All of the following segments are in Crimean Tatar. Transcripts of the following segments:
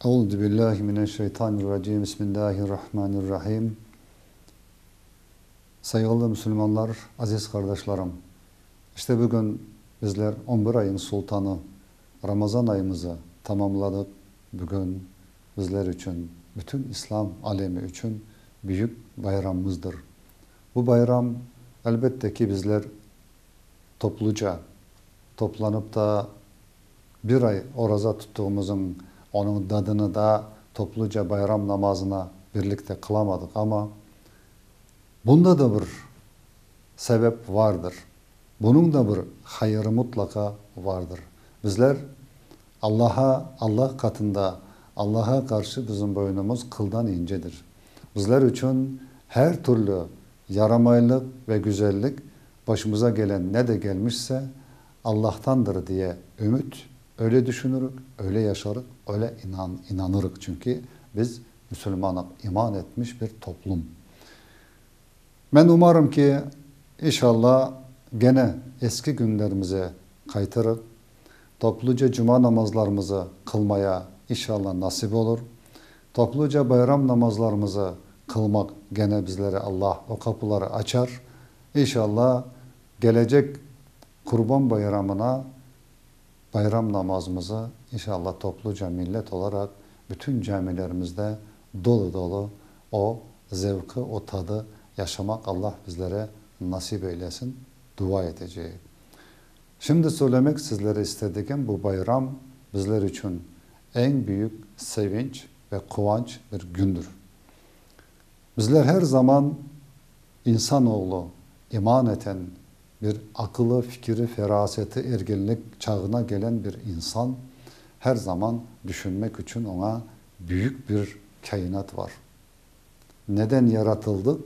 Euzu billahi mineşşeytanirracim. Bismillahirrahmanirrahim. Sayğılı Müslümanlar, aziz qardaşlarım! İşte bugün bizler on bir ayın sultanı Ramazan ayımızı tamamladıq. Bugün bizler içün, bütün İslam alemi içün büyük bayramımızdır. Bu bayram, elbette ki, bizler topluca toplanıp da bir ay oraza tuttuğımızıñ onıñ dadını da topluca bayram namazına birlikte qılamadıq, amma bunda da bir sebep vardır, bunıñ da bir hayırı mutlaqa vardır. Bizler Allaha, Allah qatında, Allaha qarşı bizim boynumız qıldan incedir. Bizler içün her türlü yaramaylıq ve güzellik başımıza gelen ne de gelmişse, Allahtandır diye ümüt, öyle düşünürük, öyle yaşarıq, öyle inanırıq, çünki biz müsülmanıq, iman etmiş bir toplum. Men umarım ki, inşallah, gene eski günlerimize qaytırıq, topluca cuma namazlarımızı qılmaya inşallah nasip olur, topluca bayram namazlarımızı qılmaq gene bizlere Allah o qapıları açar, inşallah, gelecek Qurban bayramına bayram namazımızı inşallah topluca millet olaraq bütün camilerimizde dolu-dolu o zevqı, o tadı yaşamaq Allah bizlere nasip eylesin, dua eteceyik. Şimdi söylemek sizlere istedigim bu bayram bizler içün eñ büyük sevinç ve quvanç bir gündür. Bizler her zaman insanoğlu iman eten bir aqılı, fikiri, feraseti ergenlik çağına gelen bir insan her zaman düşünmek içün oña büyük bir kâinat var. Neden yaratıldıq?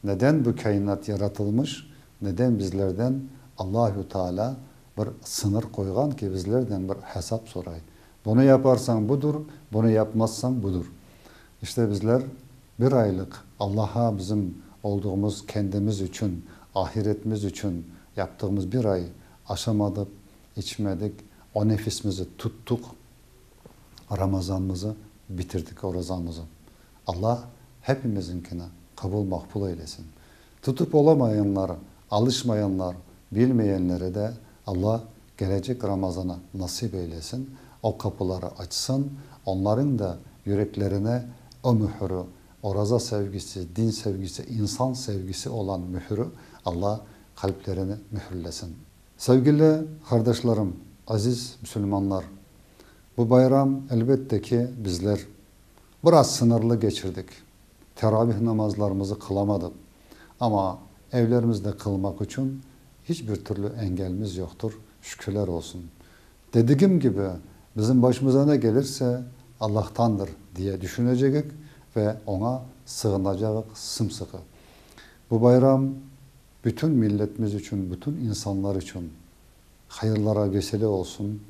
Neden bu kâinat yaratılmış? Neden bizlerden Allahü Teala bir sınır qoyğan ki, bizlerden bir hesap soray? Bunı yaparsañ budur, bunı yapmazsañ budur. İşte bizler bir aylıq Allaha bizim olduğumız kendimiz içün, ahiretimiz içün yaptığımız bir ay aşamadıq, içmedik, o nefisimizi tuttuq, Ramazanımızı bitirdik, orazamızı. Allah hepimiziñkini qabul maqbul eylesin. Tutıp olamayanlar, alışmayanlar, bilmeyenlere de Allah kelecek Ramazanı nasip eylesin, o qapıları açsın, onlarıñ da yüreklerine o mühürü, oraza sevgisi, din sevgisi, insan sevgisi olan mühürü Allah qalplerini mühürlesin. Sevgili qardaşlarım, aziz müsülmanlar! Bu bayram, elbette ki, bizler biraz sınırlı keçirdik. Teravih namazlarımızı qılamadıq. Amma evlerimizde qılmaq içün hiç bir türlü engelimiz yoqtur, şükürler olsun. Dedigim kibi, bizim başımıza ne kelirse, Allahtandır, diye düşünecegik ve Oña sığınacağıq sımsıqı. Bu bayram bütün milletimiz içün, bütün insanlar içün hayırlara vesile olsun.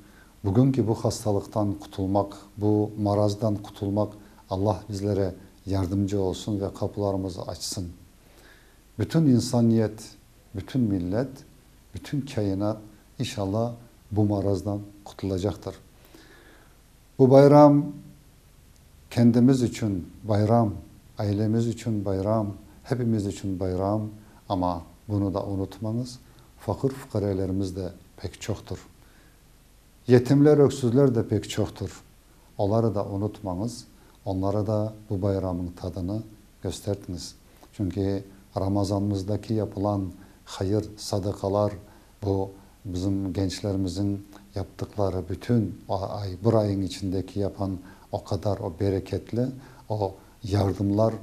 Bugünki bu hastalıqtan qutulmaq, bu marazdan qutulmaq Allah bizlere yardımcı olsun ve qapılarımızı açsın. Bütün insaniyet, bütün millet, bütün kâinat inşallah bu marazdan qutulacaqtır. Bu bayram kendimiz içün bayram, ailemiz içün bayram, hepimiz içün bayram, amma bunı da unutmañız, faqır-fuqarelerimiz de pek çoqtır. Yetimler, öksüzler de pek çoqtır. Oları da unutmañız, onlara da bu bayramıñ tadını köstertiñiz. Çünki Ramazanımızdaki yapılan hayır, sadaqalar, bu bizim gençlerimizin yaptıqları bütün ay, bir ayıñ içindeki yapan o qadar o bereketli o yardımlar,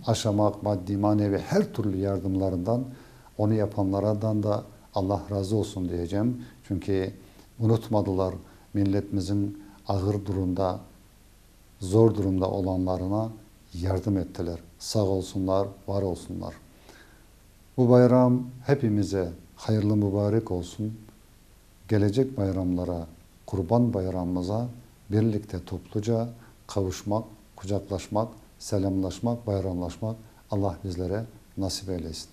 aşamaq, maddiy, maneviy her türlü yardımlarından onı yapanlardan da Allah razı olsun diyecem. Çünki unutmadılar milletimizin ağır durumda, zor durumda olanlarına yardım ettiler. Sağ olsunlar, var olsunlar. Bu bayram hepimize hayırlı mübarek olsun. Gelecek bayramlara, Qurban bayramımıza birlikte topluca qavuşmaq, qucaqlaşmaq, selâmlaşmaq, bayramlaşmaq Allah bizlere nasip eylesin.